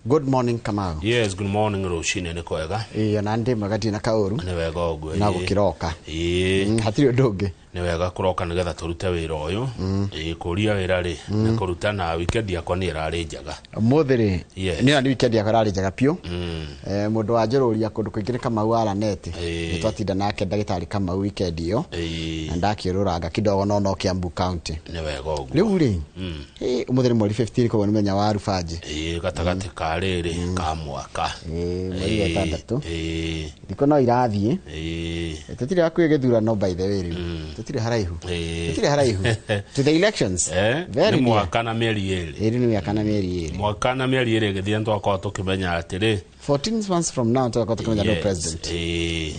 Good morning, Kamau. Yes, good morning. Rũcinĩ nĩ kwega. Ĩĩ, ona ndĩ mwega, ndirĩ na kaũru. Nĩ wega ũguo. Na ĩĩ. gũkĩroka. Ĩĩ. Hatirĩ ũndũ ũngĩ. Nĩ wega kũroka nĩgetha tũrute wĩra ũyũ. Ĩĩ, kũria wĩra rĩ nĩ kũruta, na weekend yakwa nĩ ĩrarĩ njega. Ũmũthĩ rĩ, Yes. nĩ nĩ weekend yakwa ĩrarĩ njega biũ. Mũndũ wa njũrũria kũndũ kũingĩ nĩ Kamau wa Laneti. Nĩ twatinda nake ndagĩtarĩ Kamau weekend ĩyo. Na ndakĩũrũranga kidogo no Kiambu County. Nĩ wega ũguo. Rĩu rĩ, ũmũthĩ nĩ mweri 15, koguo nĩ mũthenya wa Rubanji. Ĩĩ, gatagatĩ ka rĩrĩ ka mwaka. Ĩĩ, mweri wa ĩtandatũ. Thikũ no irathiĩ. Tũtirĩ hakuhĩ gĩthurano, by the way, rĩu tũtirĩ haraihu. Tũtirĩ haraihu to the elections. Very Nĩ near. Mwaka na mĩeri 2. Ĩĩ, rĩu nĩ mĩaka na mĩeri 2. Mwaka na mĩeri 2 ĩgĩthira nĩtwakorwo tũkĩmenya atĩrĩ 14 months from now tũgakorwo tũkĩmenya no president. Ĩĩ.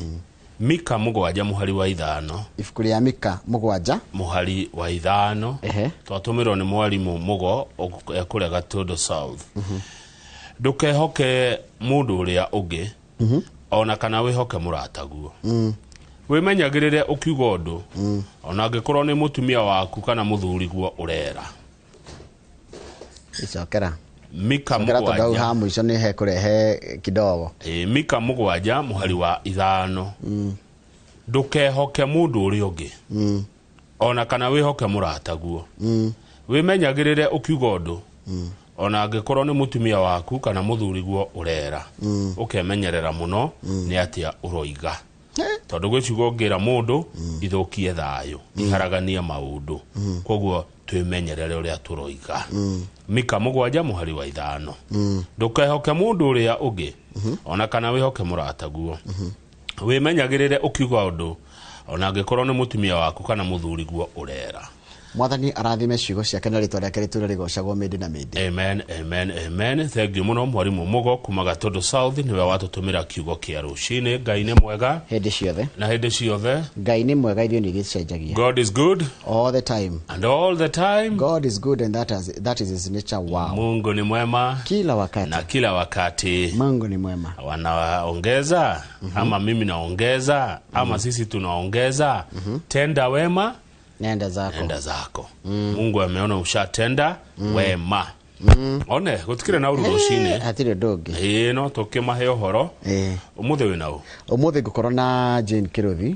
Mika 7 mũhari wa 5. Ibuku rĩa Mika 7 mũhari wa 5. Twatũmĩrwo nĩ mwarimũ Mũgo ekũrĩa Gatũndũ South. Ndũkehoke mũndũ ũrĩa ũngĩ ona kana wĩhoke mũrataguo. Wĩmenyagĩrĩre ũkiuga ũndũ, ona angĩkorwo nĩ mũtumia waku kana mũthuriguo ũrera. Icokera. Mika Cokera, tondũ hau 7. Ha mũico nĩ hekũrehe kidogo. Ĩĩ, Mika 7 mũhari wa 5. Ndũkehoke mũndũ ũrĩa ũngĩ ona kana wĩhoke mũrataguo. Wĩmenyagĩrĩre ũkiuga ũndũ, ona angĩkorwo nĩ mũtumia waku kana mũthuriguo ũrera. Ũkemenyerera mũno nĩ atĩa ũroiga, tondũ gwĩ ciugo ũngĩra mũndũ ithũkie thayũ, iharaganie maũndũ. Koguo twĩmenyerere ũrĩa tũroiga. Mika 7 mũhari wa 5. Ndũkehoke mũndũ ũrĩa ũngĩ ona kana wĩhoke mũrataguo. Wĩmenyagĩrĩre ũkiuga ũndũ, ona angĩkorwo nĩ mũtumia waku kana mũthuriguo ũrera. Mwathani arathime ciugo ciake na rĩtwa rĩake rĩtũre rĩgocagwo mĩndĩ na mĩndĩ. Amen, amen, amen. Thank you mũno, mwarimũ Mũgo kuma Gatũndũ South, nĩwe watũtũmĩra kiugo kĩa rũcinĩ. Ngai nĩ mwega hĩndĩ ciothe. Na hĩndĩ ciothe. Ngai nĩ mwega, ithuĩ nĩ gĩcenjagia. God is good all the time and all the time. God is good and that is his nature. Wow. Mungu ni mwema kila wakati na kila wakati. Mungu ni mwema. Wanaongeza ama mimi naongeza ama sisi tunaongeza, tenda wema, nenda zako. Enda zako. Mungu ameona ushatenda wema. One gutikire na uru rucini. Hatirĩ ũndũ ũngĩ. Ĩĩ, no tũkĩmahe ũhoro. Ũmũthĩ wĩna ũ? Ũmũthĩ ngũkorwo na Jane Kĩrũthi,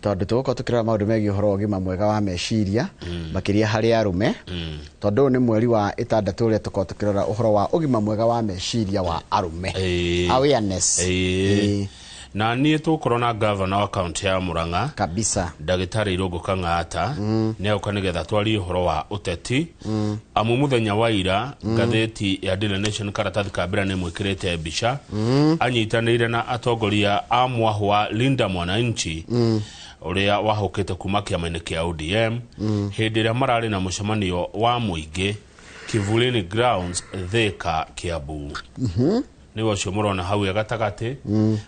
tondũ tũgũkorwo tũkĩrora maũndũ megiĩ ũhoro wa ũgima mwega wa meciria, makĩria harĩ arũme, tondũ ũyũ nĩ mweri wa ĩtandatũ ũrĩa tũkorwo tũkĩrora ũhoro wa ũgima mwega wa meciria wa arũme. Awareness. Ĩĩ. Na niĩ tũgũkorwo na gavana wa kaunti ya Murang'a, ndagĩtarĩ Irũngũ Kang'ata, nĩ agũka nĩgetha twarie ũhoro wa ũteti, amu mũthenya wa ira ngathĩti ya Daily Nation karatathi ka mbere nĩ mwĩkĩrĩte mbica anyitanĩire na atongoria a mwahũ wa Linda Mwananchi ũrĩa wahũkĩte kuma kĩama-inĩ kĩa ODM, hĩndĩ ĩrĩa mararĩ na mũcemanio wa mũingĩ Kivulini Grounds, Thika, Kiambu. Nĩwe ũcio mũrona hau e gatagatĩ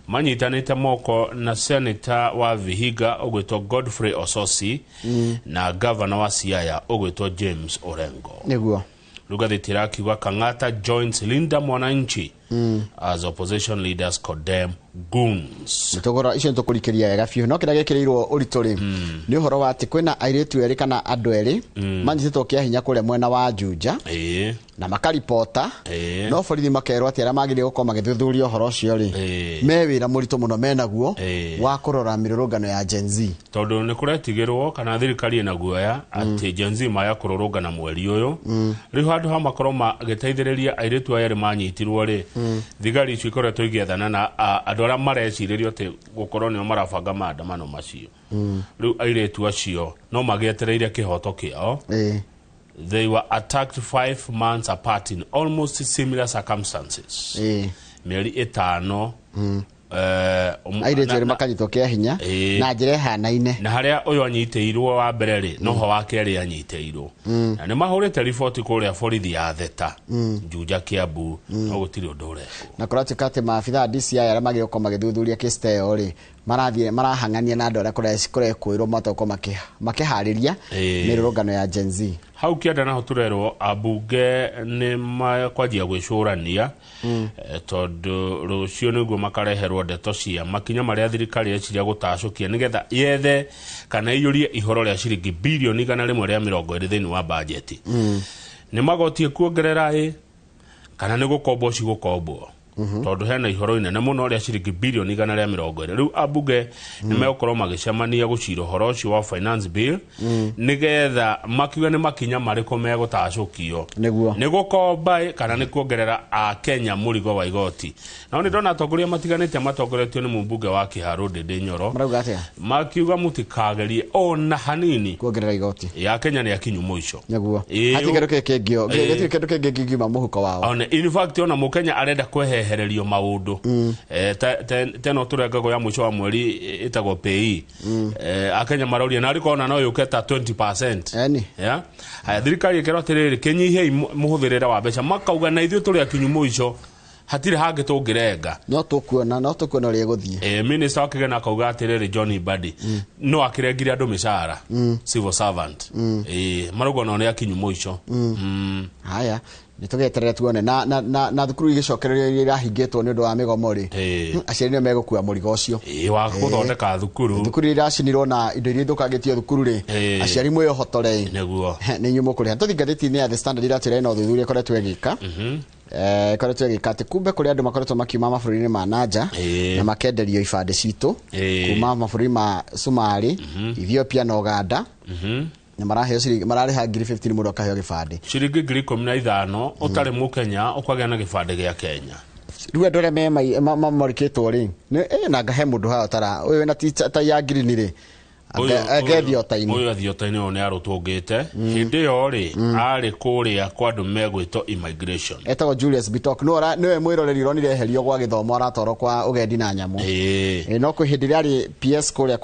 manyitanĩte moko na senator wa Vihiga ũgwĩtwo Godfrey Ososi na gavana wa Siaya ũgwĩtwo James Orengo. Rĩu ngathĩti ĩrakiuga, "Kang'ata joins Linda Mwananchi as opposition leaders condemn goons." Tũgũra icio nĩtũkũrikĩria wega biũ, no kĩrĩa gĩkĩrĩirwo ũritũ rĩ, nĩ ũhoro wa atĩ kwĩna airĩtu erĩ kana andũ erĩ manyitĩtwo kĩa hinya kũrĩa mwena wa Juja na makaribota, no borithi makerwo atĩ arĩa magĩrĩire gũkorwo magĩthuthuria ũhoro ũcio rĩ, me wĩra mũritũ mũno menaguo wa kũrora mĩrũrũngano ya Gen Z. Tondũ nĩ kũretigĩrwo kana thirikari ĩna guoya atĩ Gen Z maya kũrũrũngana mweri ũyũ. Rĩu handũ ha makorwo magĩteithĩrĩria airĩtu aya erĩ manyitirwo rĩ, thigari icio ikoretwo igĩethana na andũ arĩa marecirĩrio atĩ gũkorwo nĩo marabanga maandamano macio. Rĩu airĩtu acio no magĩetereire kĩhoto kĩao. They were attacked 5 months apart in almost similar circumstances. Mĩeri 5 Airĩtu erĩ makanyitwo kĩa hinya na njĩra ĩhanaine. Na harĩa ũyũ anyitĩirwo wa mbere rĩ, noho wa kerĩ anyitĩirwo, na nĩ mahũrĩte riboti kũrĩa borithi ya Theta, Juja, Kiambu, no gũtirĩ ũndũ ũrekwo. Na kũratuĩka atĩ maabitha a DCI arĩa magĩrĩirwo gũkorwo magĩthuthuria kesi ta ĩyo rĩ, marathiĩ marahang'ania na andũ arĩa kũrekwĩrwo matokorwo makĩharĩria mĩrũrũngano ya Gen Z. Hau kĩanda naho tũrerwo ambunge nĩ makwanjia gwĩcũrania, tondũ rũciũ nĩguo makareherwo ndeto cia makinya marĩa thirikari yeciria gũtacũkia nĩgetha yethe kana iyũrie ihoro rĩa ciringi birioni 120 thĩinĩ wa bajeti. Nĩ magoti ekuongerera ĩ Kana nĩ gũkombwo cigũkombwo. Tondũ hena ihoro inene mũno rĩa ciringi bilioni 120. Rĩu ambunge nĩ megũkorwo magĩcemania gũcira ũhoro ũcio wa finance bill nĩgetha makiuge nĩ makinya marĩkũ megũtacũkio. Nĩ gũkomba kana nĩ kuongerera Akenya mũrigo wa igoti. Nao nĩ ndona atongoria matiganĩte matongoretio nĩ mũmbunge wa Kiharu Ndindi Nyoro. Marauga atĩa? Makiuga mũtikagerie ona hanini kuongerera igoti. Ya Kenya nĩ akinyu mũico. Nĩguo. Hatirĩ kĩndũ kĩngĩ gĩtirĩ kĩndũ kĩngĩ kĩngiuma mũhuko wao. One in fact ona mũkenya arenda kwehererio maũndũ. Teno tũrengagwo ya mũico wa mweri ĩtagwo PAYE. Akenya maroria na arĩkorwo ona no yũke ta 20%. Eni. Yeah. Haya thirikari ĩkerwo atĩrĩrĩ kĩnyihei mũhũthĩrĩre wa mbeca makauga na ithuĩ tũrĩ akinyu mũico hatirĩ hangĩ tũngĩrenga. No tũkuona ũrĩa ĩgũthiĩ. Minister wa kĩgĩna akauga atĩrĩrĩ John Mbadi no akĩrengire andũ mĩcara civil servant. Marauga nao nĩ akinyu mũico. Haya nĩ tũgeterere tuone na thukuru igĩcokererio iria irahingĩtwo nĩ ũndũ wa mĩgomo rĩ aciari nĩo megũkua mũrigo ũcio. Wa gũthondeka thukuru. Thukuru iria iracinirwo na indo iria ithũkangĩtio thukuru rĩ aciari mwĩhotore nĩguo nĩ inyuĩ mũkũrĩha. Tũthiĩ ngathĩti-inĩ ya The Standard iratwĩra ĩna ũthuthuria ĩkoretwo ĩgĩka. Ĩkoretwo ĩgĩka atĩ kumbe kũrĩ andũ makoretwo makiuma mabũrũri-inĩ ma nanja na makenderio ibandĩ citũ kuma mabũrũri ma Somali, Ethiopia na Uganda. Na maraheo ciringi mararĩha 15,000 mũndũ akaheo gĩbandĩ. Ciringi 15,000 ũtarĩ mũkenya ũkagĩa na gĩbandĩ gĩa Kenya. Rĩu andũ arĩa mamorĩkĩtwo rĩ na ngahe mũndũ haha ũtara ũyũ wĩna ta ya ngirini rĩ angethio ta-inĩ. Ũyũ athio ta-inĩ ũyũ nĩ arũtũngĩte. Hĩndĩ ĩyo rĩ arĩ kũrĩa kwa andũ megwĩtwo immigration. Etagwo Julius Bitok. Nĩwe mwĩroreri ũronire eherio gwa gĩthomo aratwarwo kwa ũgendi na nyamũ. No kwĩ hĩndĩ ĩrĩa arĩ PS kũrĩa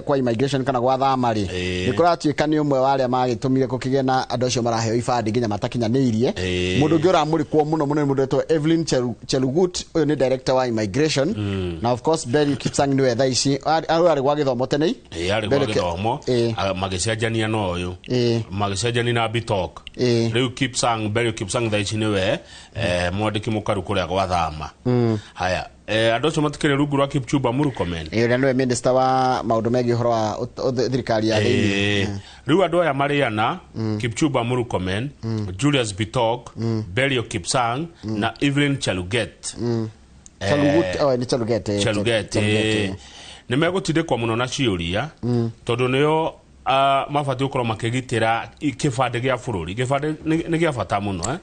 kwa immigration kana gwa thama rĩ nĩ kũratuĩka nĩ ũmwe wa arĩa magĩtũmire gũkĩgĩa na andũ acio maraheo ibandĩ nginya matakinyanĩirie. Mũndũ ũngĩ ũramũrĩkwo mũno mũno nĩ mũndũ wetwo Evelyn Cherugut. Ũyũ nĩ director wa immigration. Na of course Belio Kipsang nĩwe thaa ici arĩ gwa gĩthomo tene. Arĩ gwa gĩthomo magĩcenjania na ũyũ magĩcenjania na Bitok. Rĩu Kipsang Belio Kipsang thaa ici nĩwe mwandĩki mũkaru kũrĩa gwa thama. Haya andũ acio matikĩrĩ rungu rwa Kipchumba Murkomen. Ũrĩa nĩwe minister wa maũndũ megiĩ ũhoro wa thirikari ya thĩinĩ. Rĩu andũ aya marĩ ana Kipchumba Murkomen, Julius Bitok, Belio Kipsang na Evelyn Cheluget. Chalugut, nĩ Cheluget. Cheluget. Nĩ megũtindĩkwo mũno na ciũria tondũ nĩo mabatiĩ gũkorwo makĩgitĩra kĩbandĩ gĩa bũrũri. Kĩbandĩ nĩ gĩa bata mũno.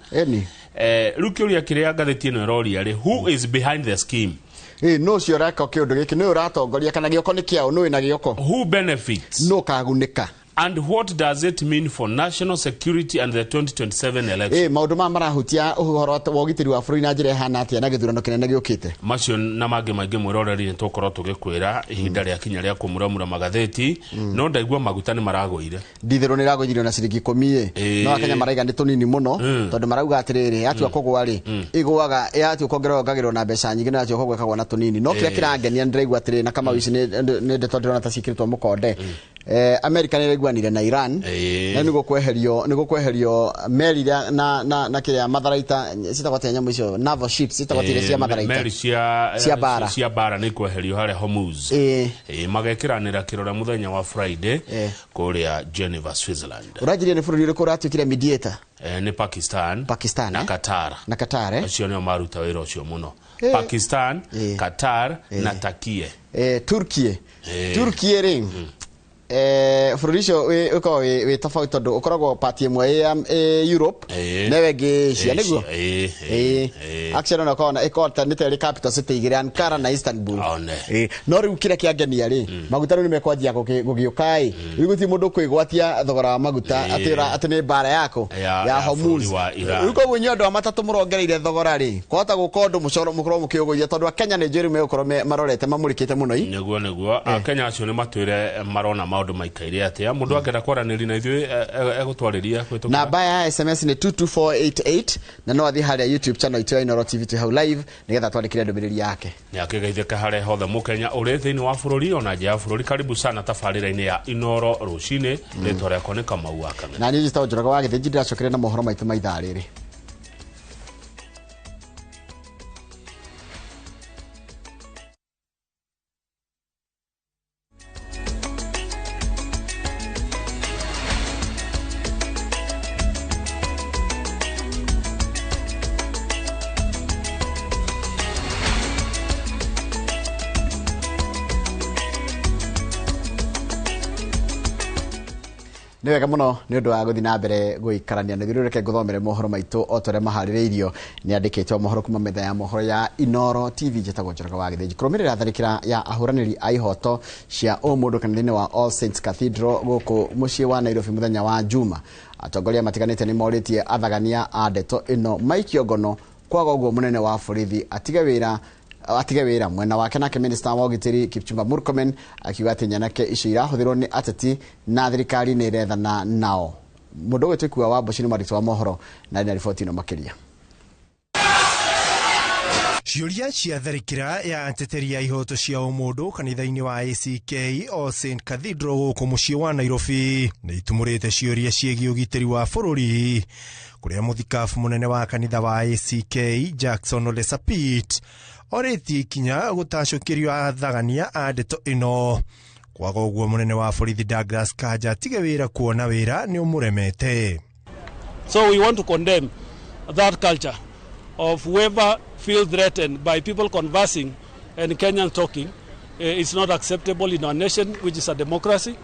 Rĩu kĩũria kĩrĩa ngathĩti ĩno ĩroria rĩ who is behind the scheme? No ũcio ũreka kĩũndũ gĩkĩ nĩ ũratongoria kana gĩoko nĩ kĩao nũ wĩna gĩoko? Who benefits? Nũ ũkagunĩka? And what does it mean for national security and the 2027 election? Maũndũ maya marahutia ũhoro wa ũgitĩri wa bũrũri na njĩra ĩhana atĩa na gĩthurano kĩnene gĩũkĩte? Macio na mangĩ maingĩ mwĩroreri nĩ tũgũkorwo tũgĩkwĩra ihinda rĩa kinya rĩa kũmuramura magathĩti no ndaigua maguta nĩ maragũire. Ndithero nĩ ĩragũithirio na ciringi 10 no Akenya maraiga nĩ tũnini mũno tondũ marauga atĩrĩrĩ yatua kũgũa rĩ ĩgũaga yatua kuongererwo yongagĩrĩrwo na mbeca nyingĩ na yatua kũgũa ĩkagũa na tũnini. No kĩrĩa kĩrangenia nĩ ndĩraigua atĩrĩrĩ na Kamau ici nĩ ndeto ndĩrona ta ciĩkĩrĩtwo mũkonde. America nĩ ĩraiguanire na Iran na nĩ gũkweherio meri na kĩrĩa matharaita citagwo atĩa nyamũ icio naval ships citagwo atĩa cia matharaita meri cia bara nĩ kweherio harĩa Hormuz. Magekĩranĩra kĩrore mũthenya wa Friday kũrĩa Geneva, Switzerland. Ũranjirie nĩ bũrũri ũrĩkũ ũratuĩkire mediator? Nĩ Pakistan na Qatar. Na Qatar acio nĩo maruta wĩra ũcio mũno. Pakistan, Qatar na Turkey. Turkey rĩ bũrũri ũcio ũkoragwo wĩ tofauti tondũ ũkoragwo part ĩmwe ya Europe na ĩyo ĩngĩ Asia nĩguo? Actually ona ũkoragwo ĩkoragwo nĩ ta ĩrĩ capital city igĩrĩ Ankara na Istanbul. No rĩu kĩrĩa kĩangenia rĩ maguta rĩu nĩmekwanjia gũgĩũka ĩ rĩu gũtirĩ mũndũ ũkwĩgwatia thogora wa maguta atĩ nĩ mbara yako ya Hormuz. Rĩu koguo inyuĩ andũ a matatũ mũrongereire thogora rĩ kwahota gũka ũndũ mũkorwo mũkĩũgũithia tondũ Akenya nĩ njũĩ rĩu megũkorwo marorete mamũrĩkĩte mũno i. Nĩguo Akenya acio nĩ matwĩre marona maũndũ maikaire atĩa. Mũndũ angĩenda kwaranĩria na ithuĩ egũtwarĩria kũhĩtũkĩra namba ya SMS nĩ 22488 na no athiĩ harĩa YouTube channel itũ ya Inooro TV twĩ hau live nĩgetha twandĩkĩre ndũmĩrĩri yake. Nĩ akĩgeithĩka harĩa hothe mũkenya ũrĩ thĩinĩ wa bũrũri ona nja ya bũrũri. Karibu sana tabarĩra-inĩ ya Inooro rũcinĩ. Rĩtwa rĩakwa nĩ Kamau wa Kang'ethe. Na niĩ njĩtagwo Njoroge wa Gĩthĩnji ndĩracokire na mohoro maitũ ma ithaa rĩrĩ. Nĩ wega mũno nĩ ũndũ wa gũthiĩ na mbere gũikarania na ithuĩ. Reke ngũthomere mohoro maitũ o ta ũrĩa maharĩrĩirio nĩ andĩkĩtwo mohoro kuma metha ya mohoro ya Inooro TV. Njĩtagwo Njoroge wa Gĩthĩnji. Kũrũmĩrĩra tharĩkĩra ya ahũranĩri a ihoto cia ũmũndũ kanitha-inĩ wa All Saints Cathedral gũkũ mũciĩ wa Nairobi mũthenya wa Juma, atongoria matiganĩte nĩ morĩtie athagania a ndeto ĩno maikio ngono, kwaga ũguo mũnene wa borithi atige wĩra. Mwena wake nake minista wa ũgitĩri Kipchumba Murkomen akiuga atĩ nyanake icio irahũthĩrwo nĩ ateti na thirikari nĩ ĩrethana nao. Mũndũ ũgwĩtwo Ikua wa Mboci nĩ mwandĩki wa mohoro na arĩ na riboti ĩno makĩria. Ciũria cia tharĩkĩra ya ateteri a ihoto cia ũmũndũ kanitha-inĩ wa ACK All Saint Cathedral gũkũ mũciĩ wa Nairobi nĩ itumũrĩte ciũria ciĩgiĩ ũgitĩri wa bũrũri, kũrĩa mũthikabu mũnene wa kanitha wa ACK Jackson Ole Sapit orĩtie ikinya gũtacũkĩrio athagania a ndeto ĩno, kwaga ũguo mũnene wa borithi Douglas Kanja atige wĩra kuona wĩra nĩ ũmũremete. So we want to condemn that culture of whoever feels threatened by people conversing and Kenyans talking. It's not acceptable in our nation, which is a democracy.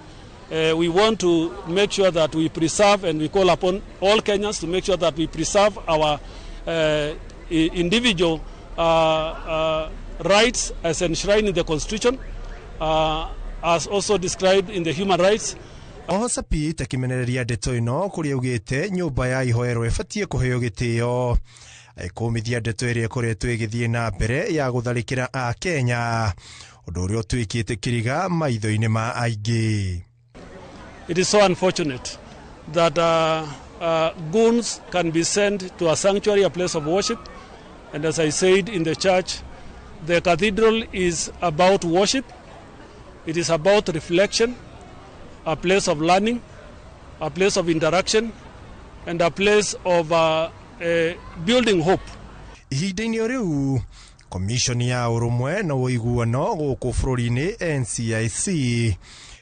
We want to make sure that we preserve, and we call upon all Kenyans to make sure that we preserve our individual rights as enshrined in the Constitution, as also described in the human rights. Oho Sapit akĩmenereria ndeto ĩno kũrĩa augĩte nyũmba ya ihoero ĩbatiĩ kũheo gĩtĩo, akũmithia ndeto ĩrĩa ĩkoretwo ĩgĩthiĩ na mbere ya gũtharĩkĩra a Kenya, ũndũ ũrĩa ũtuĩkĩte kĩriga maitho-inĩ ma aingĩ. It is so unfortunate that goons can be sent to a sanctuary, a place of worship. And as I said in the church, the cathedral is about worship. It is about reflection, a place of learning, a place of interaction, and a place of building hope. Ihinda-inĩ o rĩu, komishoni ya ũrũmwe na ũiguano gũkũ bũrũri-inĩ NCIC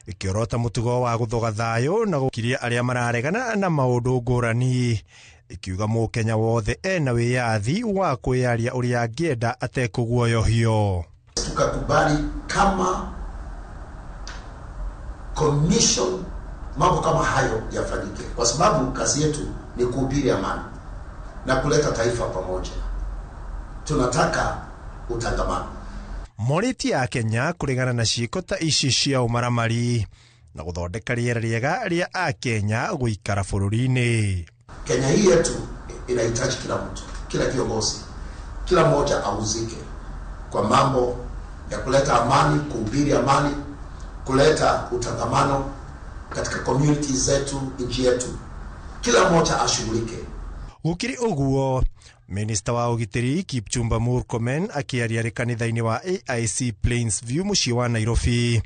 ĩkĩorota mũtugo wa gũthoga thayũ na gũkiria arĩa mararegana na maũndũ ngũrani, ĩkiuga mũkenya wothe ena wĩyathi wa kwĩyaria ũrĩa angĩenda atekũguoyohio. Tukakubali kama commission mambo kama hayo yafanyike, kwa sababu kazi yetu ni kuhubiri amani na kuleta taifa pamoja. Tunataka utangamano. Morĩtie a Kenya kũregana na ciĩko ta ici cia ũmaramari na gũthondeka rĩera rĩega rĩa akenya gũikara bũrũri-inĩ. Kenya hii yetu inahitaji kila mtu, kila kiongozi, kila mmoja ahusike kwa mambo ya kuleta amani, kuhubiri amani, kuleta utangamano katika community zetu, nchi yetu. Kila mmoja ashughulike. Gũkĩrĩ ũguo, minista wa ũgitĩri Kipchumba Murkomen akĩaria arĩ kanitha-inĩ wa AIC Plains View mũciĩ wa Nairobi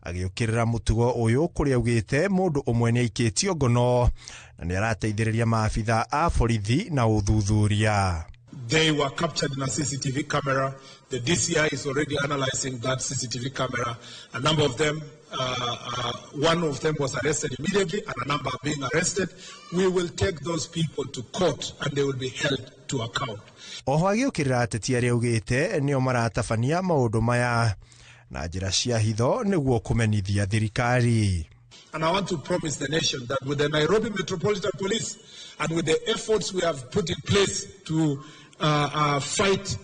agĩũkĩrĩra mũtugo ũyũ, kũrĩa augĩte mũndũ ũmwe nĩ aikĩtio ngono na nĩ arateithĩrĩria maabitha a borithi na ũthuthuria. They were captured in a CCTV camera. The DCI is already analyzing that CCTV camera. A number of them, one of them was arrested immediately, and a number are being arrested. We will take those people to court and they will be held to account. Oho agĩũkĩrĩra ateti arĩa augĩte nĩo maratabania maũndũ maya na njĩra cia hitho nĩguo kũmenithia thirikari. And I want to promise the nation that with the Nairobi Metropolitan Police and with the efforts we have put in place to fight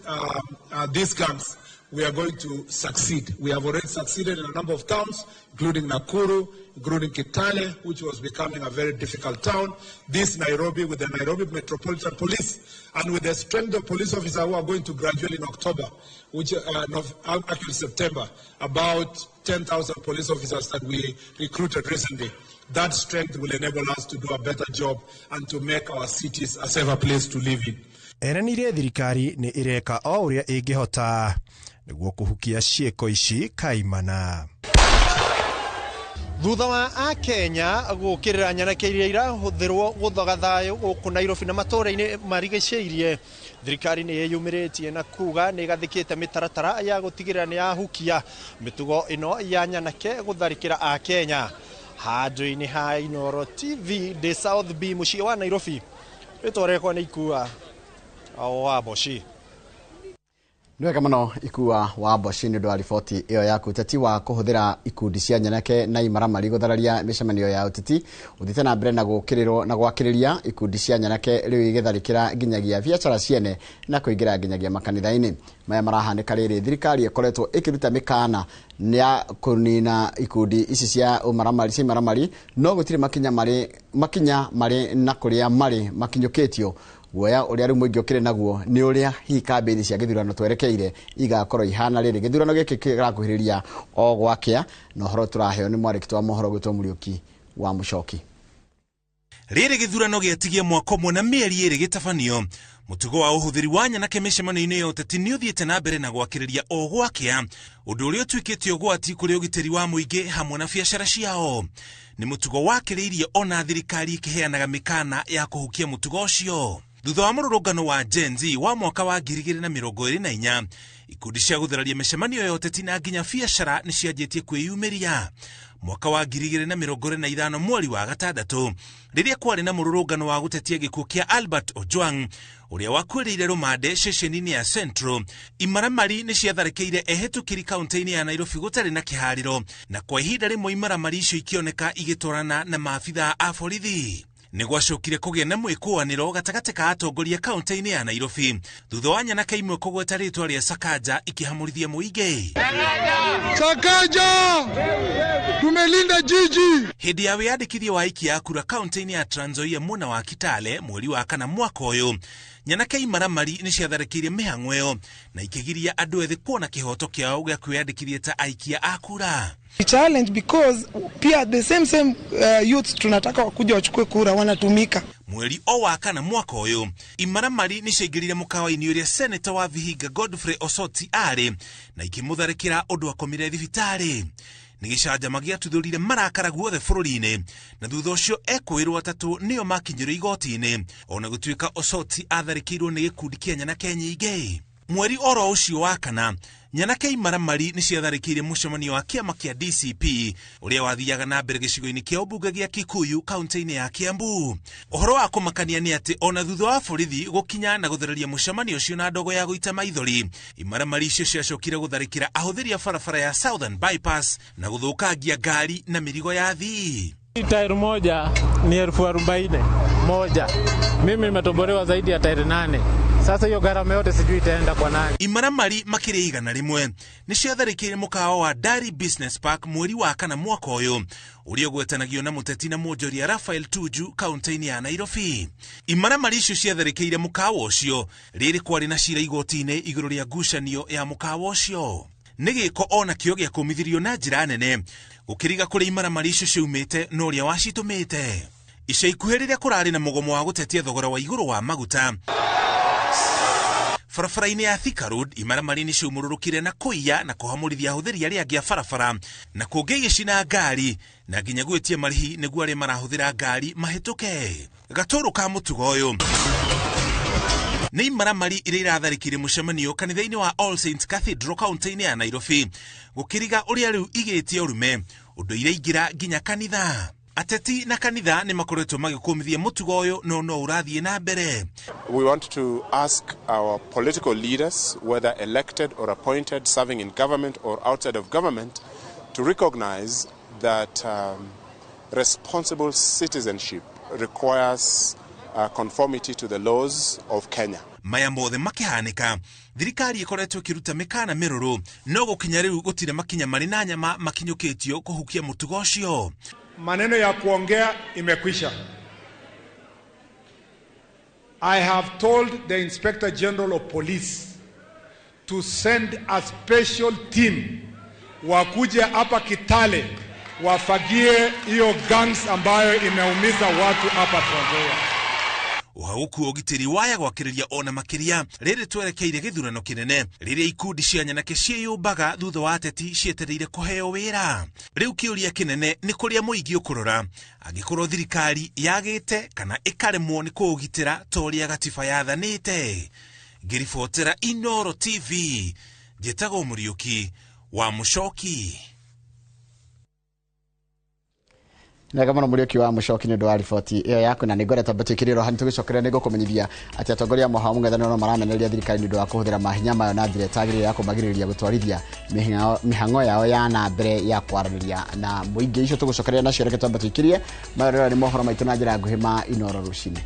these gangs, we are going to succeed. We have already succeeded in a number of towns, including Nakuru, including Kitale, which was becoming a very difficult town. This Nairobi, with the Nairobi Metropolitan Police, and with the strength of police officers who are going to graduate in October, which actually September, about 10,000 police officers that we recruited recently. That strength will enable us to do a better job and to make our cities a safer place to live in. Eranire thirikari nĩ ĩreka o ũrĩa ĩngĩhota nĩguo kũhukia ciĩko ici kaimana. Thutha wa akenya gũkĩrĩra nyanake iria irahũthĩrwo gũthoga thayũ gũkũ Nairobi na matũũra-inĩ marigicĩirie, thirikari nĩ ĩyumĩrĩtie na kuga nĩ ĩgathĩkĩte mĩtaratara ya gũtigĩrĩra nĩ yahukia mĩtugo ĩno ya nyanake gũtharĩkĩra akenya. Handũ-inĩ ha Inooro TV ndĩ South B mũciĩ wa Nairobi, rĩtwa rĩakwa nĩ Ikua wa Mboci. Nĩ wega mũno Ikua wa Mboci nĩ ũndũ wa riboti ĩyo yaku. Ũteti wa kũhũthĩra ikundi cia nyanake na imaramari gũthararia mĩcemanio ya ũteti ũthiĩte na mbere na gũkĩrĩrwo na gwakĩrĩria ikundi cia nyanake rĩu igĩtharĩkĩra nginyagia biacara ciene na kũingĩra nginyagia makanitha-inĩ. Maya marahanĩka rĩrĩ thirikari ĩkoretwo ĩkĩruta mĩkana ya kũnina ikundi ici cia ũmaramari cia imaramari, no gũtirĩ makinya marĩ na kũrĩa marĩ makinyũkĩtio. Guoya ũrĩa rĩu mũingĩ ũkĩrĩ naguo nĩ ũrĩa hihi kambĩini cia gĩthurano twerekeire igakorwo ihana rĩrĩ. Gĩthurano gĩkĩ kĩrakuhĩrĩria o gwakĩa, na ũhoro tũraheo nĩ mwandĩki wa mohoro gwĩtwo Mũriũki wa Mũcoki. Rĩrĩ gĩthurano gĩatigie mwaka ũmwe na mĩeri ĩrĩ gĩtabanio, mũtugo wa ũhũthĩri wa nyanake mĩcemanio-inĩ ya ũteti nĩ ũthiĩte na mbere na gwakĩrĩria o gwakĩa, ũndũ ũrĩa ũtuĩkĩte ũgwati kũrĩ ũgitĩri wa mũingĩ hamwe na biacara ciao. Nĩ mũtugo wakĩrĩirie ona thirikari ĩkĩheanaga mĩkana ya kũhukia mũtugo ũcio. Thutha wa mũrũrũngano wa Gen Z wa mwaka wa 2024, ikundi cia gũthararia mĩcemanio ya ũteti na nginya biacara nĩ cianjĩtie kwĩyumĩria. Mwaka wa 2025 mweri wa gatandatũ, rĩrĩa kwarĩ na mũrũrũngano wa gũtetia gĩkuũ kĩa Albert Ojwang ũrĩa wakuĩrĩire rũmande ceceni-inĩ ya Central, imaramari nĩ ciatharĩkĩire ehĩtũkĩri kaunti-inĩ ya Nairobi gũtarĩ na kĩharĩro, na kwa ihinda rĩmwe imaramari icio ikĩoneka igĩtwarana na maabithaa a borithi. Nĩ gwacokire kũgĩa na mwĩkũanĩro gatagatĩ ka atongoria kaunti-inĩ ya Nairobi thutha wa nyanake imwe kũgweta rĩtwa rĩa Sakaja ikĩhamũrithia mũingĩ. Sakaja, tumelinda jiji. Hĩndĩ ya wĩyandĩkithia wa aikia a kura kaunti-inĩ ya Trans Nzoia mwena wa Kitale mweri wa kana mwaka ũyũ, nyanake imaramari nĩ ciatharĩkĩire mĩhang'o ĩyo na ikĩgiria andũ ethĩ kuona kĩhoto kĩao gĩa kwĩyandĩkithia ta aikia a kura. Challenge because pia the same youths tunataka wakuja wachukue kura wanatumika. Mweri o wa kana mwaka ũyũ, imaramari nĩ ciaingĩrire mũkawa-inĩ ũrĩa seneta wa Vihiga Godfrey Osoti arĩ na ikĩmũtharĩkĩra ũndũ akomire thibitarĩ. Nĩ gĩcanjama gĩatuthũrire marakara guothe bũrũri-inĩ, na thutha ũcio ekũĩrwo atatũ nĩo makinyĩrwo igoti-inĩ, ona gũtuĩka Osoti atharĩkĩirwo nĩ gĩkundi kĩa nyanake nyingĩ. Mweri oro ũcio wa kana, nyanake imaramari nĩ ciatharĩkĩire mũcemanio wa kĩama kĩa DCP ũrĩa wathiaga na mbere gĩcigo-inĩ kĩa ũmbunge gĩa Kikuyu kaunti-inĩ ya Kiambu. Ũhoro wa kũmakania nĩ atĩ ona thutha wa borithi gũkinya na gũthereria mũcemanio ũcio na ndogo ya gũita maithori, imaramari icio ciacokire gũtharĩkĩra ahũthĩri a barabara ya Southern Bypass na gũthũkangia ngari na mĩrigo ya athii. Tairi moja ni 40,000 moja. Mimi nimetobolewa zaidi ya tairi 8. Sasa hiyo gharama yote sijui itaenda kwa nani. Imaramari makĩria 100 nĩ ciatharĩkĩire mũkawa wa Dari Business Park mweri wa kana mwaka ũyũ ũrĩa ũgwetanagio na mũteti na mwonjoria Raphael Tuju kaunti-inĩ ya Nairobi. Imaramari icio ciatharĩkĩire mũkawa ũcio rĩrĩ kwarĩ na cira igoti-inĩ igũrũ rĩa ngucanio ya mũkawa ũcio. Nĩ gĩko ona kĩo gĩa kũmithirio na njĩra nene gũkĩriga kũrĩa imaramari icio ciumĩte na ũrĩa wacitũmĩte. Ica ikuhĩ rĩrĩa kũrarĩ na mũgomo wa gũtetia thogora wa igũrũ wa maguta barabara-inĩ ya Thika Road, imaramari nĩ ciaumũrũrũkire na kũiya na kũhamũrithia ahũthĩri arĩa angĩ a barabara, na kũngĩ igĩcina ngari na nginya gwĩtia marĩhi nĩguo arĩa marahũthĩra ngari mahĩtũke. Gatũrũ ka mũtugo ũyũ nĩ imaramari iria iratharĩkĩire mũcemanio kanitha-inĩ wa All Saints Cathedral kaunti-inĩ ya Nairobi gũkĩriga ũrĩa rĩu igĩtie ũrume ũndũ iraingĩra nginya kanitha. Ateti na kanitha nĩ makoretwo magĩkũmithia mũtugo ũyũ no no ũrathiĩ na mbere. We want to ask our political leaders, whether elected or appointed, serving in government or outside of government, to recognize that responsible citizenship requires conformity to the laws of Kenya. Maya mothe makĩhanĩka, thirikari ĩkoretwo ĩkĩruta mĩkana mĩrũrũ, no gũkinya rĩu gũtirĩ makinya marĩ na nyama makinyũkĩtio kũhukia mũtugo ũcio. Maneno ya kuongea imekwisha. I have told the Inspector General of Police to send a special team wakuje hapa Kitale wafagie hiyo gangs ambayo imeumiza watu hapa Trans Nzoia. Ũhaũku ũgitĩri waya gwakĩrĩria ona makĩria rĩrĩ twerekeire gĩthurano kĩnene rĩrĩa ikundi cia nyanake ciĩyũmbaga thutha wa ateti cietereire kũheo wĩra. Rĩu kĩũria kĩnene nĩ kũrĩa mũingĩ ũkũrora angĩkorwo thirikari yagĩte kana ĩkaremwo nĩ kũũgitĩra ta ũrĩa gatiba yathanĩte. Ngĩribotera Inooro TV, njĩtagwo Mũriũki wa Mũcoki. Nega muno Muriuki wa Mucoki nĩ ũndũ wa riboti ĩyo yaku, na nĩ ngwenda twambe twĩkĩrĩrwo hanini tũgĩcokeria nĩ ngũkũmenyithia atĩ atongoria a mũhao mũng'ethanĩro no maramenereria thirikari nĩ ũndũ wa kũhũthĩra mahinya mayo na njĩra ĩtagĩrĩire ya kũmagirĩrĩria gũtwarithia mĩhang'o yao ya na mbere ya kwaranĩria na mũingĩ. Icio tũgũcokeria nacio, reke twambe twĩkĩrie mayo rĩrĩa nĩ mohoro maitũ na njĩra nguhĩ ma Inoro rũcinĩ.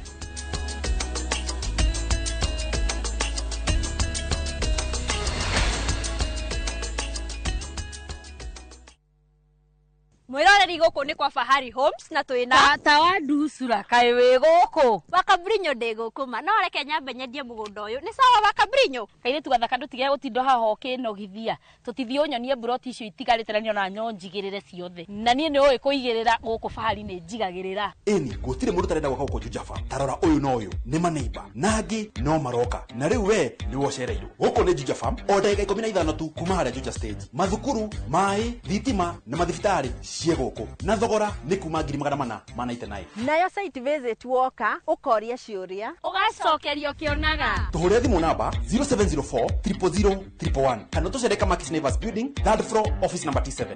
Mwiroreri guku ni kwa Fahari Homes na twina tata wa nducura kaĩ wĩ gũkũ Wakabrinyo ndĩ gũkũ ma no reke nyambe nyendie mũgũnda ũyũ nĩ sawa Wakabrinyo. Kairĩtu gathaka ndũtige gũtinda haha ũkĩnogithia tũtithiĩ ũnyonie mburoti icio itigarĩte na nĩona nyonjigĩrĩre ciothe na niĩ nĩ ũĩ kũigĩrĩra gũkũ Fahari nĩ njigagĩrĩra. Ĩni gũtirĩ mũndũ ũtarenda gwaka gũkũ Juja Farm. Tarora ũyũ na ũyũ nĩ maneiba na angĩ no maroka na rĩu we nĩwe ũcereirwo. Gũkũ nĩ Juja Farm o ndagĩka 15 tu kuma harĩa Juja stage. Mathukuru, maĩ, thitima na mathibitarĩ ciĩ gũkũ na thogora nĩ kuma 499. Nayo site visit woka ũkoria ciũria ũgacokerio ũkĩonaga. Tũhũrĩre thimũ namba 0704 000 111 kana tũcere Kamakis Neighbors Building, third floor, office number T7.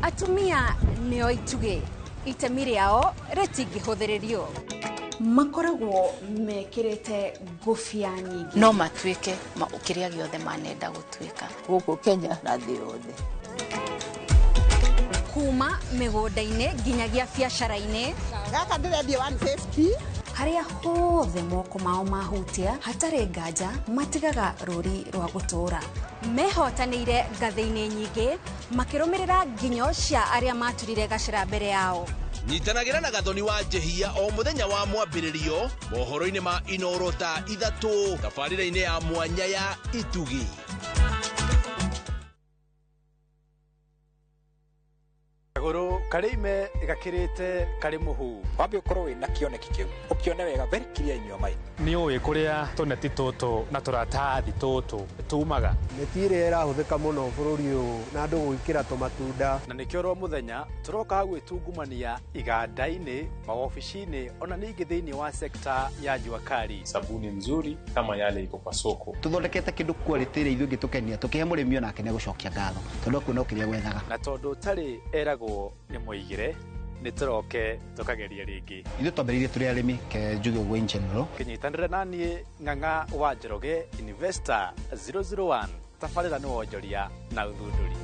Atumia nĩo itugĩ, itemi rĩao rĩtingĩhũthĩrĩrio. Makoragwo mekĩrĩte ngũbia nyingĩ no matuĩke kĩrĩa gĩothe manenda gũtuĩka gũkũ Kenya na thĩ yothe. Kuma mĩgũnda-inĩ nginyagia biacara-inĩ gaka ndĩrendia 150 harĩa hothe moko mao mahutia hatarĩ nganja matigaga rũri rwa gũtũũra. Mehotanĩire ngathĩ-inĩ nyingĩ makĩrũmĩrĩra nginyo cia arĩa maturire gacĩra mbere yao. Nyitanagĩra na Gathoni wa Njehia o mũthenya wa mwambĩrĩrio mohoro-inĩ ma Inoro thaa 3 tabarĩra-inĩ ya mwanya ya Itugi. Kagũrũ karĩ ime gakĩrĩte karĩ mũhu. Wambe ũkorwo wĩna kĩoneki kĩu ũkĩone wega very clear in your mind. Nĩ ũĩ kũrĩa tũneti tũtũ na tũratathi tũtũ tumaga. Neti ĩrĩa ĩrahũthĩka mũno bũrũri ũyũ na andũ gwĩkĩra tũmatunda. Na nĩkĩo ro mũthenya tũroka gwĩtungumania iganda-inĩ, maobici-inĩ ona ningĩ thĩinĩ wa sekta ya jua kali. Sabuni nzuri kama yale iko kwa soko. Tũthondekete kĩndũ quality ĩrĩa ithuĩ ĩngĩtũkenia tũkĩhe mũrĩmi onake nĩegũcokia ngatho tondũ akuona kĩrĩa gwethaga. Na tondũ ũtarĩ eragwo nĩ mũigĩre nĩ tũroke tũkageria rĩngĩ. Ithuĩ twambĩrĩirie tũrĩ arĩmi ke njuge ũguo in general. Kĩnyitanĩre naniĩ Ng'ang'a wa Njoroge Investor 001 tabarĩra nĩ wonjoria na ũthundũri.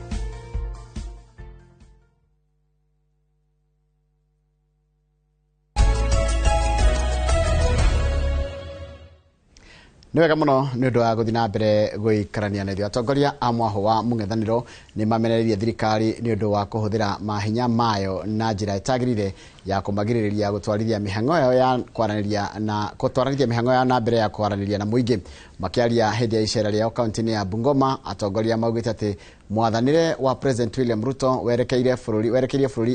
Nĩ wega mũno nĩ ũndũ wa gũthiĩ na mbere gũikarania na ithuĩ. Atongoria a mwahũ wa mũng'ethanĩro nĩ mamenereirie thirikari nĩ ũndũ wa kũhũthĩra mahinya mayo na njĩra ĩtagĩrĩire ya kũmagirĩrĩria gũtwarithia mĩhang'o yao ya kwaranĩria na gũtwarithia mĩhang'o yao na mbere ya kwaranĩria na mũingĩ. Makĩaria hĩndĩ ya icera rĩao kaunti-inĩ ya Bungoma, atongoria maugĩte atĩ mwathanĩre wa President William Ruto werekeirie bũrũri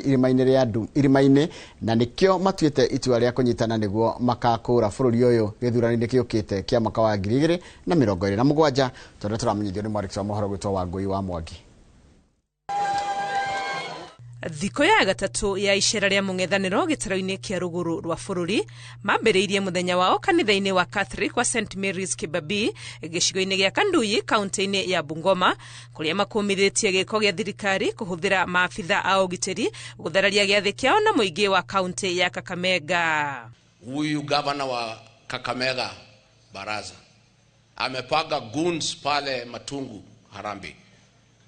irima-inĩ na nĩkĩo matuĩte itua rĩa kũnyitana nĩguo makakũra bũrũri ũyũ gĩthurano-inĩ gĩũkĩte kĩa mwaka wa 2027 tondũ tũramenyithio nĩ mwandĩki wa mohoro gwĩtwo Wangũi wa Mwangi. Thikũ ya gatatũ ya icera rĩa mũng'ethanĩro gĩtaro-inĩ kĩa rũgũrũ rwa bũrũri mambĩrĩirie mũthenya wao kanitha-inĩ wa Catholic wa St Mary's Kibabii gĩcigo-inĩ gĩa Kanduyi kaunti-inĩ ya Bungoma kũrĩa makũmithĩtie gĩko gĩa thirikari kũhũthĩra maabitha a ũgitĩri gũthararia gĩathĩ kĩao na mũingĩ wa kaunti ya Kakamega. Huyu gavana wa Kakamega Baraza amepanga goons pale Matungu Harambee,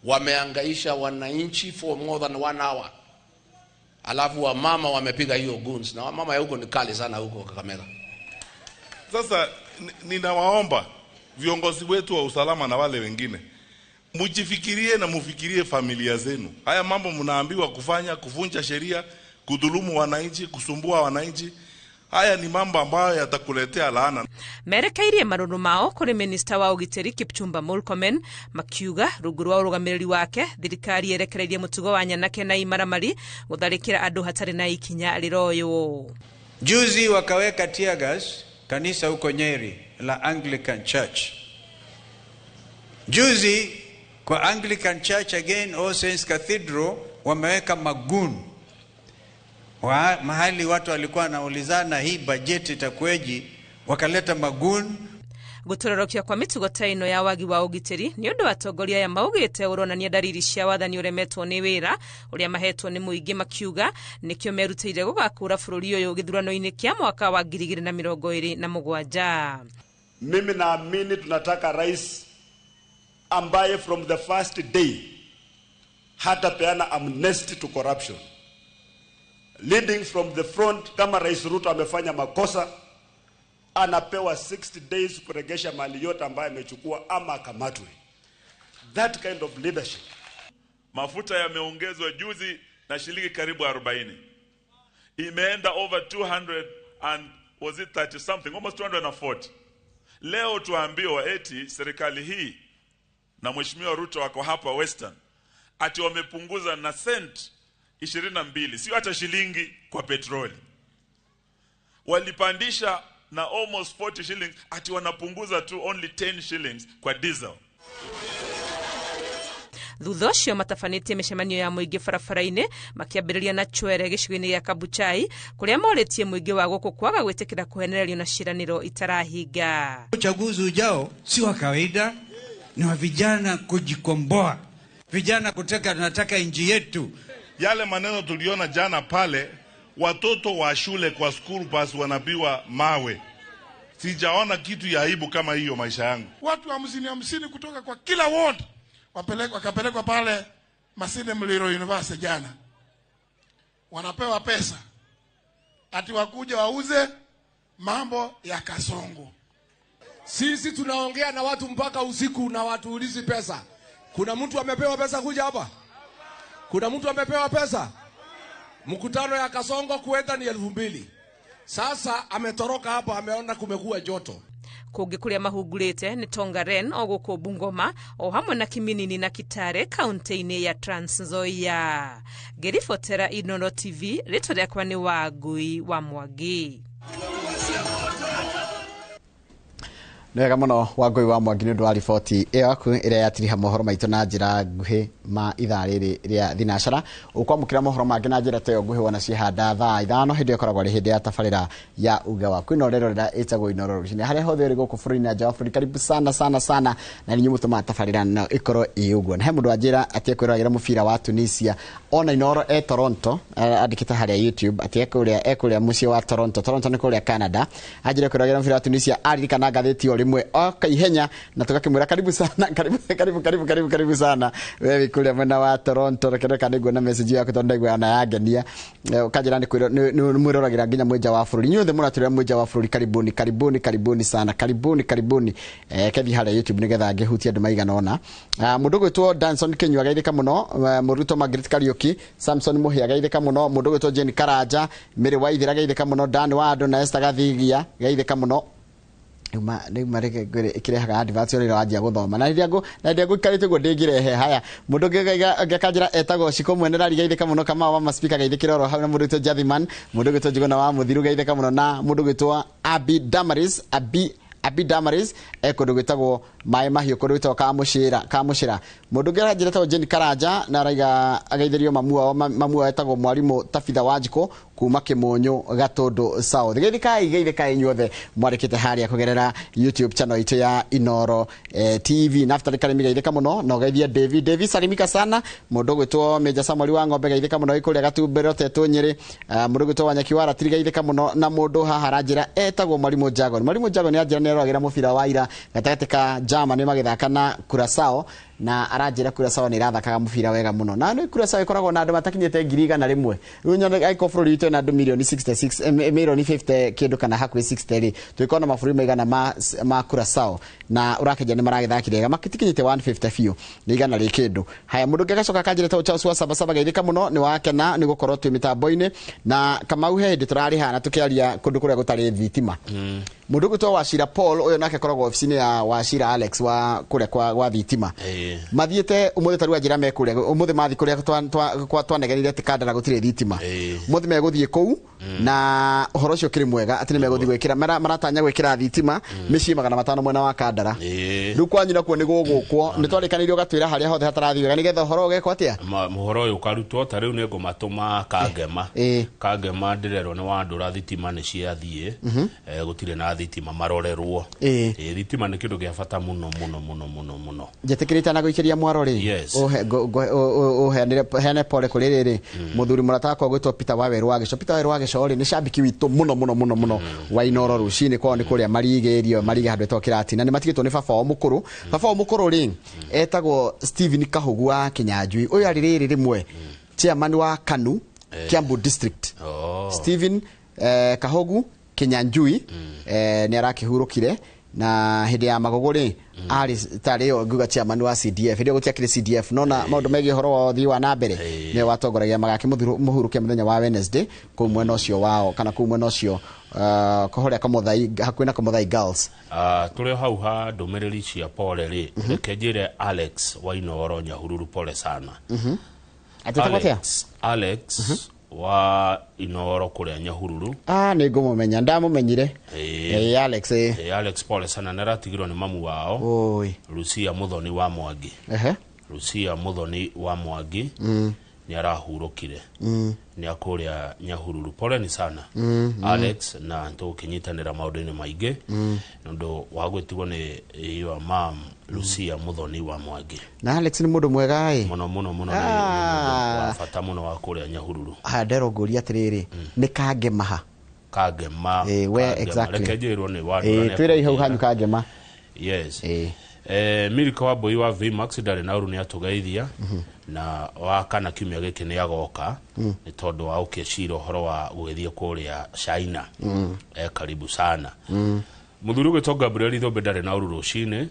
wameangaisha wananchi for more than 1 hour. Alafu wamama wamepiga hiyo goons, na wamama huko ni kali sana huko Kakamega. Sasa ninawaomba viongozi wetu wa usalama na wale wengine, mujifikirie na mufikirie familia zenu. Haya mambo mnaambiwa kufanya, kuvunja sheria, kudhulumu wananchi, kusumbua wananchi, haya ni mambo ambayo yatakuletea laana. Merekeirie marũrũ mao kũrĩ minista wa ũgitĩri Kipchumba Murkomen makiuga rungu rwa ũrũgamĩrĩri wake thirikari yerekereirie mũtugo wa nyanake na imaramari gũtharĩkĩra andũ hatarĩ na ikinya rĩroywo. Juzi wakaweka tear gas kanisa huko Nyeri la Anglican Church. Juzi kwa Anglican Church again All Saints Cathedral wameweka magun. Mahali watu walikuwa wanaulizana hii bajeti itakueji, wakaleta magun. Gũtororokia kwa mĩtugo ta ĩno ya wagi wa ũgitĩri nĩ ũndũ atongoria aya maugĩte ũronania dariri cia wathani ũremetwo nĩ wĩra ũrĩa mahetwo nĩ mũingĩ, makiuga nĩkĩo merutĩire gũgakũra bũrũri ũyũ gĩthurano-inĩ kĩa mwaka wa 2027. Mimi naamini tunataka rais ambaye from the first day hatapeana amnesty to corruption. Leading from the front, kama Rais Ruto amefanya makosa, anapewa 60 days kuregesha mali yote ambayo amechukua ama akamatwe. That kind of leadership. Mafuta yameongezwa juzi na shilingi karibu 40. Imeenda over 200 and was it 30 something, almost 240. Leo tuambiwa eti serikali hii na Mheshimiwa Ruto wako hapa Western ati wamepunguza na cent 22, sio hata shilingi kwa petroli. Walipandisha na almost 40 shillings, ati wanapunguza tu only 10 shillings kwa diesel. Thutha ũcio matabanĩtie mĩcemanio ya mũingĩ barabara-inĩ makĩambĩrĩria na Chwere gĩcigo-inĩ gĩa Kabuchai kũrĩa morĩtie mũingĩ wa gũkũ kwaga gwĩtĩkĩra kũhenererio na ciĩranĩro itarahinga. Uchaguzi ujao si wa kawaida, ni wa vijana kujikomboa, vijana kutaka, tunataka nchi yetu. Yale maneno tuliona jana pale, watoto wa shule kwa school bus wanapiwa mawe. Sijaona kitu ya aibu kama hiyo maisha yangu. Watu 50 kutoka kwa kila ward wakapelekwa pale Masinde Muliro University jana. Wanapewa pesa ati wakuja wauze mambo ya Kasongo. Sisi tunaongea na watu mpaka usiku na watuulizi pesa. Kuna mtu amepewa pesa kuja hapa? Kuna mtu amepewa pesa? Mkutano ya Kasongo kuenda ni 2000. Sasa ametoroka hapa, ameona kumekuwa joto. Kũngĩ kũrĩa mahungurĩte nĩ Tongaren o gũkũ Bungoma o hamwe na Kiminini na Kitale kaunti-inĩ ya Trans Nzoia. Ngĩribotera Inooro TV, rĩtwa rĩakwa nĩ Wangui wa Mwangi. Nĩ wega mũno Wangui wa Mwangi nĩ ũndũ wa riboti ĩyo yaku ĩrĩa yatiriha mohoro maitũ na njĩra nguhĩ ma ithaa rĩrĩ rĩa thinacara. Ũkwamũkĩra mohoro mangĩ na njĩra ta ĩyo nguhĩ wona ciehanda thaa 5 hĩndĩ ĩyo ĩkoragwo ĩrĩ hĩndĩ ya tabarĩra ya uga waku. Ĩno ũrerorera ĩtagwo Inooro Rũcinĩ, harĩa hothe ũrĩ gũkũ bũrũri-inĩ na nja wa bũrũri, karibu sana sana sana, na nĩ inyuĩ mũtũmaga tabarĩra no ĩkorwo ĩ ũguo. Na he mũndũ wanjĩra atĩ ekwĩroragĩra mũbira wa Tunisia ona Inooro e Toronto, andĩkĩte harĩa YouTube atĩ ekũrĩa mũciĩ wa Toronto. Toronto nĩ kũrĩa Canada. Anjĩra ekwĩroragĩra mũbira wa Tunisia, aririkana ngathĩti o rĩmwe oka ihenya na tũgakĩmwĩra karibu sana, karibu karibu karibu karibu karibu sana wewe kũrĩa mwena wa Toronto. Reke reka nĩguo na message yaku tondũ ndaigua ona yangenia. Ũkanjĩra nĩ mwĩroragĩra nginya mwĩnja wa bũrũri. Inyuothe mũratũrĩra mwĩnja wa bũrũri, karibuni karibuni karibuni sana, karibuni karibuni. Kethi harĩa YouTube nĩgetha ngĩhutie andũ maigana ũna. Mũndũ ũgwĩtwo Danson Kinyua agaithĩka mũno, Mũruto Margaret Kariuki, Samson Muhia agaithĩka mũno, mũndũ ũgwĩtwo Jane Karanja, Mary Waithira agaithĩka mũno, Dan Wado na Esther Gathigia agaithĩka mũno. Rĩu ĩkĩrehaga advert rĩrĩa wanjia gũthoma na rĩrĩa ngũikarĩte ũguo ndĩngĩrehe. Haya, mũndũ ũngĩ akanjĩra etagwo Shiko Mwene geithĩka mũno, Kamau wa Maspika geithĩkĩra oro hau, na mũndũ ũgwĩtwo Jathiman, mũndũ ũgwĩtwo Njuguna wa Mũthiru geithĩka mũno, na mũndũ ũgwĩtwo Abi Damaris, Abi Damaris kũndũ gwĩtagwo Maĩ Mahiũ, kũndũ gwĩtagwo Kamũcĩra. Mũndũ ũngĩ aranjĩra etagwo Jane Karanja na araiga ageithĩrio mamu wao etagwo Mwarimũ Tabitha Wanjikũ kuma Kĩmũnyũ Gatũndũ South. Geithĩkai geithĩkai inyuothe mwarĩkĩte harĩa kũgerera YouTube channel itũ ya Inooro TV. Naftali Karimi geithĩka mũno, na ũgeithie David. David salimika sana. Mũndũ ũgwĩtwo Meja Samuel wa Ng'ombe geithĩka mũno kũrĩa Gatumbero Tetũ Nyĩrĩ. Mũndũ ũgwĩtwo Wanyeki wa Ratiri geithĩka mũno, na mũndũ haha aranjĩra etagwo Mwarimũ Jagon. Mwarimũ Jagon nĩ anjĩra nĩ aroragĩra mũbira wa ira gatagatĩ ka Germany magĩthaka na Curaçao, na aranjĩra Curaçao nĩ ĩrathakaga mũbira wega mũno, na nĩ Curaçao ĩkoragwo na andũ matakinyĩte 100,000. Rĩu nyone angĩkorwo bũrũri witũ wĩna andũ milioni 66, milioni 50 kĩndũ kana hakuhĩ 60 rĩ, tũgĩkorwo na mabũrũri maigana ma Curaçao, na ũrakĩnja nĩ maragĩthakire wega, matikinyĩte 150 biũ, nĩ igana rĩ kĩndũ. Haya, mũndũ ũngĩ agacoka akanjĩra etagwo Charles wa Sabasaba geithĩka mũno, nĩ wakena nĩ gũkorwo twĩ mĩtambo-inĩ. Na Kamau he hĩndĩ tũrarĩ haha tũkĩaria kũndũ kũrĩa gũtarĩ thitima. Mũndũ ũgwĩtwo Wachira Paul, ũyũ nake akoragwo obici-inĩ ya Wachira Alex wa kũrĩa kwa thitima, Mathiĩte ũmũthĩ tarĩu anjĩra me kũrĩa ũmũthĩ mathiĩ kũrĩa twanegenire atĩ Kandara gũtirĩ thitima. Ũmũthĩ megũthiĩ kũu na ũhoro ũcio ũkĩrĩ mwega atĩ nĩ megũthiĩ gwĩkĩra maratanya gwĩkĩra thitima mĩciĩ 500 mwena wa Kandara. Rĩu kwanyu nakuo nĩ gũgũkwo nĩ twarĩkanĩire ũgatwĩra harĩa hothe hatarathiĩ wega nĩgetha ũhoro ũgekwo atĩa? Mũhoro ũyũ ũkarutwo ta rĩu nĩ ngũmatũma Kangema. Kangema ndĩrerwo nĩ wandũra thitima nĩ ciathiĩ, gũtirĩ na thitima marorerwo. Thitima nĩ kĩndũ gĩa bata mũno mũno mũno mũno mũno. Njĩtĩkĩrĩte na gũikĩria mwaro rĩ, ũheane pole kũrĩ rĩrĩ mũthuri mũrata wakwa gwĩtwo Peter Waweru wa Gĩco. Peter Waweru wa Gĩco rĩ nĩ cambiki witũ mũno mũno mũno mũno wa Inoro rũcinĩ kwao nĩ kũrĩa marigĩrio marige handũ etagwo Kĩratina. Nĩ matigĩtwo nĩ baba wao mũkũrũ. Baba wao mũkũrũ rĩ etagwo Stephen Kahugu wa Kĩnyanjui. Ũyũ arĩ rĩrĩ rĩmwe chairman wa KANU Kiambu District. Stephen Kahugu Kĩnyanjui nĩ arakĩhurũkire na hĩndĩ ya magogo rĩ arĩ tarĩ yo nguga chairman wa CDF. Hĩndĩ ĩyo gũtiakĩrĩ CDF nona maũndũ megiĩ ũhoro wa ũthii wa na mbere nĩwe watongoragia magakĩmũhurũkia mũthenya wa Wednesday kũu mwena ũcio wao kana kũu mwena ũcio kũrĩa Kamuthai hakuhĩ na Kamuthai Girls. Tũrĩ hau ha ndũmĩrĩri cia pole rĩ, reke njĩre Alex wa Inooro Nyahururu pole sana. Alex wa Inooro kũrĩa Nyahururu. Nĩ ngũmũmenya, ndamũmenyire. Alex. Alex pole sana, nĩaratigirwo nĩ mamu wao Lucia Muthoni wa Mwangi. Lucia Muthoni wa Mwangi nĩ arahurũkire nĩ akũrĩa Nyahururu. Pole ni sana Alex, na tũkĩnyitanĩra maũndũ-inĩ maingĩ nĩ wa gwĩtigwo nĩ your mom Lucia Muthoni wa Mwangi. Na Alex nĩ mũndũ mwega ĩ mũno mũno mũno, nĩ wa bata mũno wa kũrĩa Nyahururu. Haya nderwo ngũria atĩrĩrĩ, nĩ Kangema ha? Kangema. Where exactly? Reke njĩrwo nĩ wandũra. Twĩre hau hanyu Kangema. Yes. Milika wa Mbui wa Vmax ndarĩ na ũru nĩ atũgeithia na wa kana kiumia gĩkĩ nĩ agoka nĩ tondũ wa ũkĩcira ũhoro wa gũgĩthiĩ kũrĩa China. Karibu sana. Mũthuri ũgwĩtwo Gabriel Thombe ndarĩ na ũru rũcinĩ,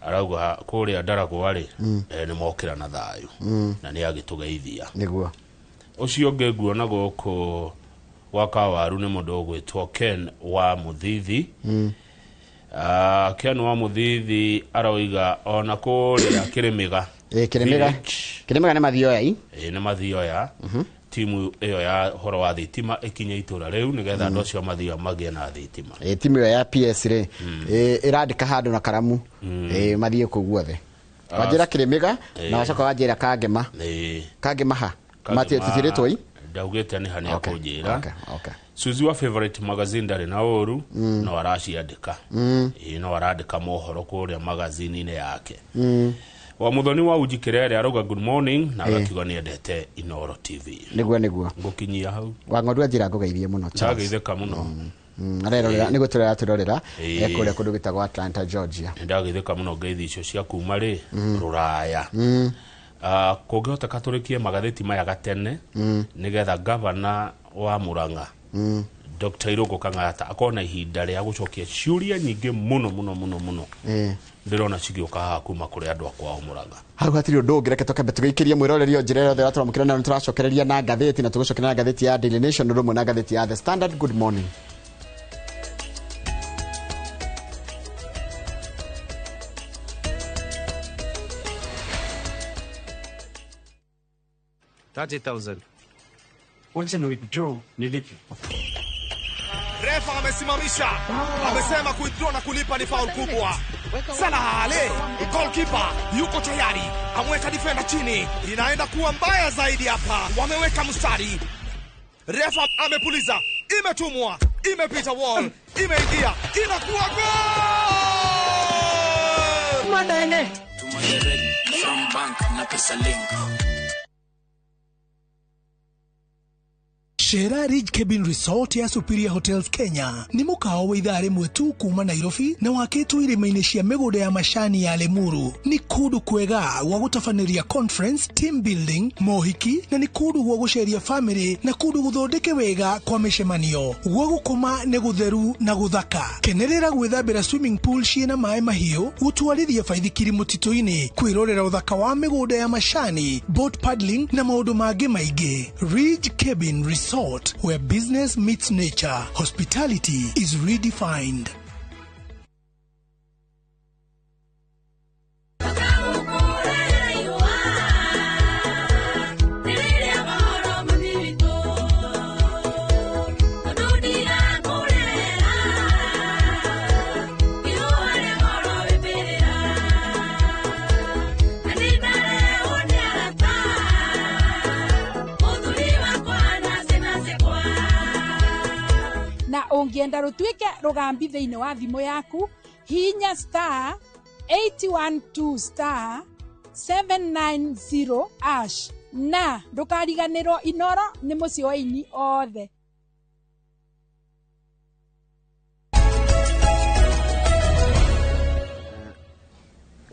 arauga kũrĩa Ndaragwa rĩ nĩ mokĩra na thayũ na nĩ agĩtũgeithia. Nĩguo. Ũcio ũngĩ nguona gũkũ gwa Kawaru nĩ mũndũ ũgwĩtwo Ken wa Mũthithi. Ken wa Mũthithi aroiga ona kũrĩa Kĩrĩmĩga. Kĩrĩmĩga. Kĩrĩmĩga nĩ Mathioya i? Nĩ Mathioya. Timu ĩyo ya ũhoro wa thitima ĩkinye itũra rĩu nĩgetha andũ acio Mathioya magĩe na thitima. Timu ĩyo ya PS rĩ ĩrandĩka handũ na karamu mathiĩ kũu guothe. Wanjĩra Kĩrĩmĩga na wacoka wanjĩra Kangema. Kangema ha? Matiĩtĩrĩtwo i? Ndaugĩte nĩ ha nĩ akũnjĩra. Suzi wa Favorite Magazine ndarĩ na ũru no araciandĩka. No arandĩka mohoro kũrĩa magazine-inĩ yake. Wa Muthoni wa Uji Kĩrere arauga good morning na agakiuga nĩendete Inooro TV. Nĩguo nĩguo. Ngũkinyia hau. Wa ng'ondu anjĩra ngũgeithie mũno Charles. Ndageithĩka mũno. Arerorera nĩguo tũrerorera kũrĩa kũndũ gwĩtagwo Atlanta Georgia. Ndageithĩka mũno ngeithi icio cia kuma rĩ rũraya. Kũngĩhoteka tũrĩkie magathĩti maya gatene nĩgetha gavana wa Murang'a Dr. Irũngũ Kang'ata akorwo na ihinda rĩa gũcokia ciũria nyingĩ mũno mũno mũno mũno ndĩrona cigĩũka haha kuma kũrĩ andũ akwa Murang'a. Hau hatirĩ ũndũ ũngĩ, reke tũkambe tũgĩikĩrie mwĩroreri o njĩra yothe ũratũramũkĩra nayo. Nĩtũracokereria na ngathĩti na tũgũcokereria na ngathĩti ya Daily Nation ũndũ ũmwe na ngathĩti ya The Standard. Good morning. Wacha na withdraw nilipe. Refa amesimamisha, amesema kuwithdraw na kulipa ni foul kubwa. Salah Ale, goalkeeper yuko tayari, ameweka defender chini, inaenda kuwa mbaya zaidi hapa. Wameweka mstari. Refa amepuliza, imetumwa, imepita wall, imeingia, inakuwa goal. Madenge. Tumadirect from bank na pesa link. Shera Ridge Cabin Resort ya Superior Hotels Kenya ni mukao wa ithaa rimwe tu kuma Nairobi na wakitwo irima-ini cia migunda ya macani ya Limuru. Ni kundu kwega gwa gutabanĩria conference, team building, mohiki na ni kundu gwa guceria family na kundu guthondeke wega kwa micemanio. Gwa gukoma ni gutheru na guthaka. Kenerera gwithambira swimming pool ciina maĩ mahiũ, gutwarithia baithikiri mutito-ini, kwirorera uthaka wa migunda ya macani, boat paddling na maundu mangi maingi. Ridge Cabin Resort, where business meets nature, hospitality is redefined. Ũngĩenda rũtuĩke rũgambi thĩinĩ wa thimũ yaku, hihinya star 812 star 790 ash na ndũkariganĩrwo Inoro nĩ mũciĩ wa aini othe.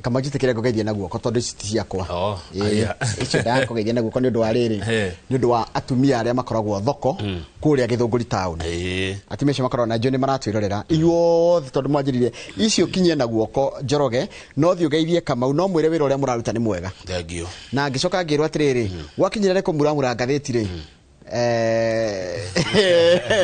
Kama njĩtĩkĩre ngũgeithie na guoko tondũ ici ti ciakwa. Ĩĩ, aya. Icio ndakũgeithia na guoko nĩ ũndũ wa rĩrĩ, nĩ ũndũ wa atumia arĩa makoragwo thoko kũrĩa Gĩthũngũri town. Atumia acio makoragwo na njũĩ nĩ maratwĩrorera inyuothe, tondũ mwanjĩrire icio kinyie na guoko Njoroge, no thiĩ ũgeithie Kamau, no mwĩre wĩra ũrĩa mũraruta nĩ mwega. Thank you. Na ngĩcoka ngĩrwo atĩrĩrĩ, gwakinyĩra nĩ kũmuramura ngathĩti rĩ,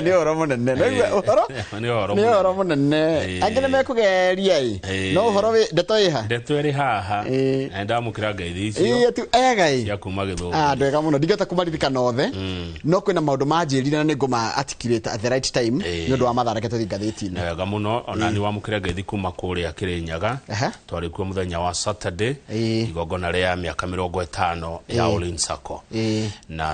nĩ ũhoro mũnene. No igua ũhoro Nĩ ũhoro. Nĩ ũhoro mũnene. Angĩ nĩ mekũgeria ĩ, no ũhoro wĩ ndeto ĩha. Ndeto ĩrĩ haha na ndamũkĩra ngeithi icio Ĩĩ, atu ega ĩ. cia kuma Gĩthũngũri. Ah, andũ ega mũno, ndingĩhota kũmaririkana othe, no kwĩna maũndũ manjĩrire na nĩ ngũma articulate at the right time nĩ ũndũ wa mathaa. Reke tũthiĩ ngathĩti-inĩ. Nĩ wega mũno. Ona nĩ wamũkĩra ngeithi kuma kũrĩa Kĩrĩnyaga. Twarĩ kuo mũthenya wa Saturday, igongona rĩa mĩaka 50 ya Olin Sacco na